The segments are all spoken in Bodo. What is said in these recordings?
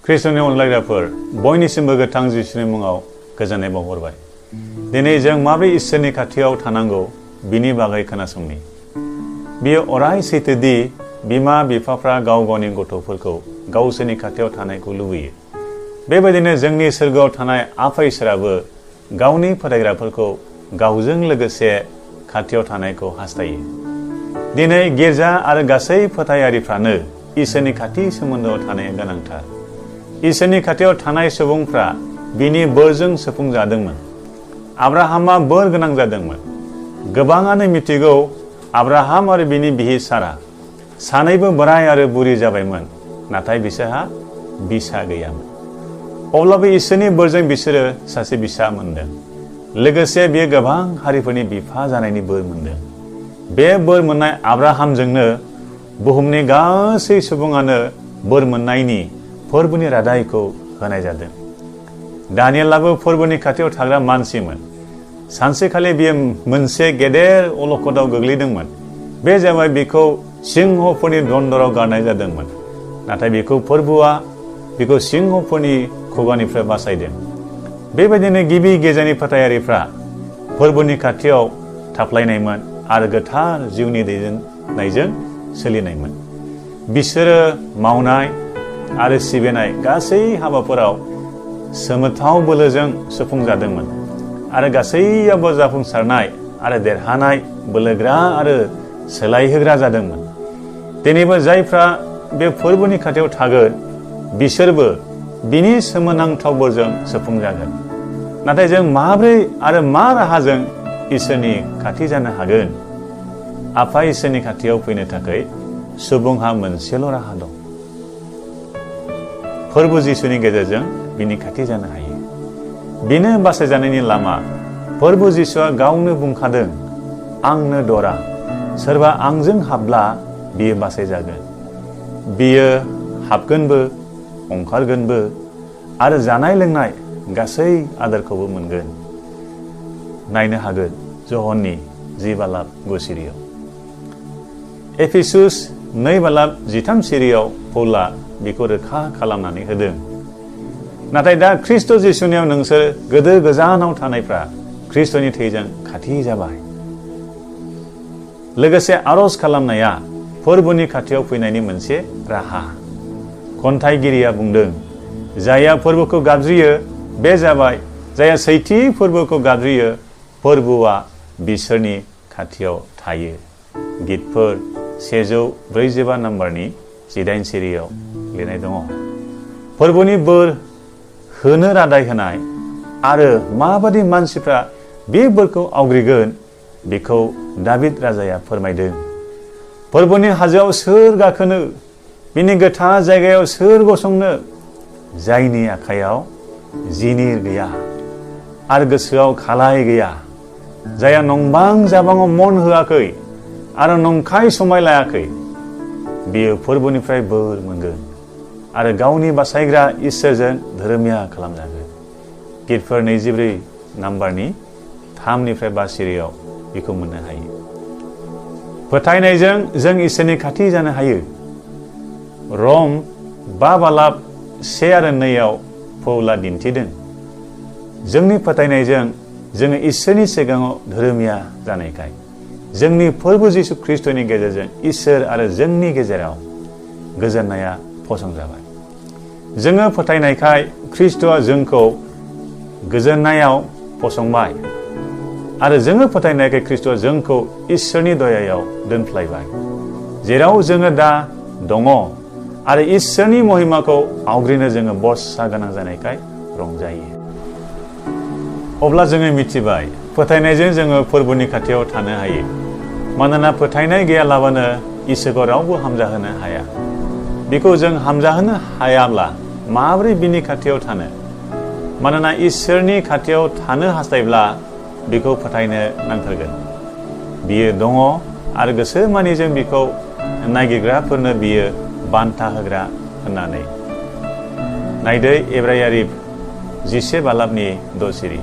ख्रिस्ट'नि अनलायग्राफोर बयनिसिमबो गोथां जिसुनि मुङाव गोजोननाय बावहरबाय। दिनै जों माबोरै इसोरनि खाथियाव थानांगौ बिनि बागै खोनासंनि। बियो अराय सैथोदि बिमा बिफाफ्रा गाव गावनि गथ'फोरखौ गावसोरनि खाथियाव थानायखौ लुबैयो। बेबायदिनो जोंनि सोरगोआव थानाय आफा इसोराबो गावनि फोथायग्राफोरखौ गावजों लोगोसे खाथियाव थानायखौ हास्थायो। दिनै गिर्जा आरो गासै फोथायारिफ्रानो इसोरनि खाथि सोमोन्दोआव थानाया गोनांथार। इसोरनि खाथियाव थानाय सुबुंफ्रा बिनि बोरजों सुफुंजादोंमोन। आब्राहामा बोर गोनां जादोंमोन। गोबाङानो मिथिगौ आब्राहाम आरो बिनि बिसि सारा सानैबो बोराय आरो बुरि जाबायमोन, नाथाय बिसोरहा बिसा गैयामोन। अब्लाबो इसोरनि बोरजों बिसोरो सासे बिसा मोनदों। लोगोसे बियो गोबां हारिफोरनि बिफा जानायनि बोर मोनदों। बे बोर मोननाय आब्राहामजोंनो बुहुमनि गासै सुबुङानो बोर मोननायनि फोरबोनि रादायखौ होनाय जादों। दानियेलाबो फोरबोनि खाथियाव थाग्रा मानसिमोन। सानसेखालि बियो मोनसे गेदेर अलखदाव गोग्लैदोंमोन। बे जाबाय बिखौ सिंहफोरनि दन्दराव गारनाय जादोंमोन, नाथाय फोरबोआ बिखौ सिंहफोरनि खुगानिफ्राय बासायदों। बेबायदिनो गिबि गिर्जानि फोथायारिफ्रा फोरबोनि खाथियाव थाफ्लायनायमोन आरो गोथार जिउनि दैदेननायजों सोलिनायमोन। बिसोरो मावनाय आरो सिबिनाय गासै हाबाफोराव सोमोथाव बोलोजों सुफुंजादोंमोन आरो गासैयावबो जाफुंसारनाय आरो देरहानाय, बोलोग्रा आरो सोलायहोग्रा जादोंमोन। दिनैबो जायफ्रा बे फोरबोनि खाथियाव थागोन बिसोरबो बिनि सोमोनांथाव बोरजों सुफुंजागोन। नाथाय जों माब्रै आरो मा राहाजों इसोरनि खाथि जानो हागोन? आफा इसोरनि खाथियाव फैनो थाखाय सुबुंहा मोनसेल' राहा दं। फोरबो जिसुनि गेजेरजों बिनि खाथि जानो हायो। बेनो बासायजानायनि लामा। फोरबो जिसुआ गावनो बुंखादों, आंनो दरा, सोरबा आंजों हाबब्ला बियो बासायजागोन। बियो हाबगोनबो, ओंखारगोनबो आरो जानाय लोंनाय गासै आदारखौबो मोनगोन। नायनो हागोन जहननि 10:9 सिरियाव। एफिसुस 2:13 सिरियाव पौला बेखौ रोखा खालामनानै होदों। नाथाय दा ख्रिस्ट' जिसुनियाव नोंसोर गोदो गोजानाव थानायफ्रा ख्रिस्ट'नि थैजों खाथि जाबाय। लोगोसे आरज खालामनाया फोरबोनि खाथियाव फैनायनि मोनसे राहा। खन्थाइगिरिया बुंदों, जायहा फोरबोखौ गाबज्रियो बे जाबाय, जायहा सैथि फोरबोखौ गाबज्रियो फोरबोआ बिसोरनि खाथियाव थायो। गितफोर 145 नम्बरनि 9 सिरियाव लिरनाय दङ। फोरबोनि बोर होनो रादाय होनाय आरो माबादि मानसिफ्रा बे बोरखौ आवग्रिगोन बेखौ दाबिद राजाया फोरमायदों। फोरबोनि हाजोआव सोर गाखोनो? बिनि गोथार जायगायाव सोर गसंनो? जायनि आखायाव जिनिर गैया आरो गोसोआव खालाय गैया, जायहा नंबां जाबाङाव मन होआखै आरो नंखाय समाय लायाखै, बियो फोरबोनिफ्राय बोर मोनगोन आरो गावनि बासायग्रा इसोरजों धोरोमिया खालामजागोन। गितफोर 24 नम्बरनि 3-5 सिरियाव बेखौ मोननो हायो। फोथायनायजों जों इसोरनि खाथि जानो हायो। रम 5:1 आरो 2 पौला दिन्थिदों। जोंनि फोथायनायजों जोङो इसोरनि सिगाङाव धोरोमिया जानायखाय जोंनि फोरबो जिसु ख्रिस्ट'नि गेजेरजों इसोर आरो जोंनि गेजेराव गोजोननाया फसंजाबाय। जोङो फोथायनायखाय ख्रिस्ट'आ जोंखौ गोजोननायाव फसंबाय आरो जोङो फोथायनायखाय ख्रिस्ट'आ जोंखौ इसोरनि दयायाव दोनफ्लायबाय, जेराव जोङो दा दङ आरो इसोरनि महिमाखौ आवग्रिनो जोङो बरसा गोनां जानायखाय रंजायो। अब्ला जोङो मिथिबाय, फोथायनायजों जोङो फोरबोनि खाथियाव थानो हायो। मानोना फोथायनाय गैयालाबानो इसोरखौ रावबो हामजाहोनो हाया। बेखौ जों हामजाहोनो हायाब्ला माबोरै बिनि खाथियाव थानो? मानोना इसोरनि खाथियाव थानो हास्थायब्ला बेखौ फोथायनो नांथारगोन। बियो दङ आरो गोसोमानि जों बिखौ नागिरग्राफोरनो बियो बान्था होग्रा होननानै। नायदो एब्रायारि 11:6 सिरि।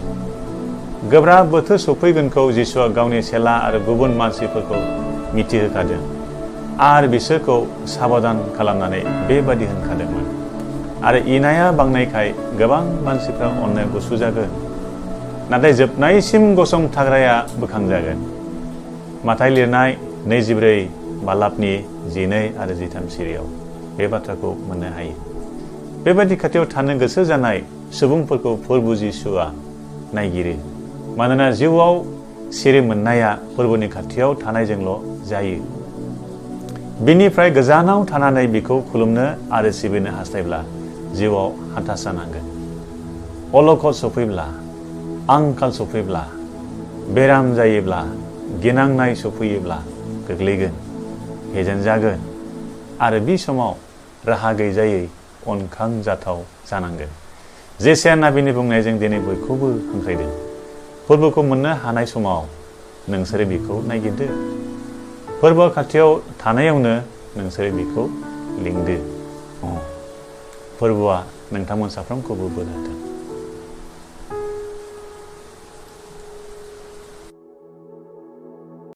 गोब्राब बोथोर सफैगोनखौ जिसुआ गावनि चेला आरो गुबुन मानसिफोरखौ मिथिहोखादों आरो बिसोरखौ साबधान खालामनानै बेबादि होनखादोंमोन, आरो इनाया बांनायखाय गोबां मानसिफ्रा अननो गुसु जागोन नाथाय जोबनायसिम गसंथाग्राया बोखांजागोन। माथाइ लिरनाय 24 बालाबनि 12 आरो 13 सिरियाव बे बाथ्राखौ मोननो हायो। बेबादि खाथियाव थानो गोसो जानाय सुबुंफोरखौ फोरबु जिसुआ नायगिरो मानोना जिउआव सिरि मोननाया फोरबुनि खाथियाव थानायजोंल' जायो। बिनिफ्राय गोजानाव थानानै बिखौ खुलुमनो आरो सिबिनो हास्थायब्ला जिउआव हान्थासा नांगोन। अलखद सफैब्ला, आंखाल सफैब्ला, बेराम जायोब्ला, गिनांनाय सफैयोब्ला गोग्लैगोन, हेजेन जागोन आरो बि समाव राहा गैजायै अनखांजाथाव जानांगोन। जेसाया नाबिनि बुंनायजों दिनै बयखौबो हांख्रायदों। फोरबोखौ मोननो हानाय समाव नोंसोरो बिखौ नायगिरदो। फोरबोआ खाथियाव थानायावनो नोंसोरो बिखौ लिंदो। फोरबोआ नोंथांमोन साफ्रोमखौबो बोर होथों।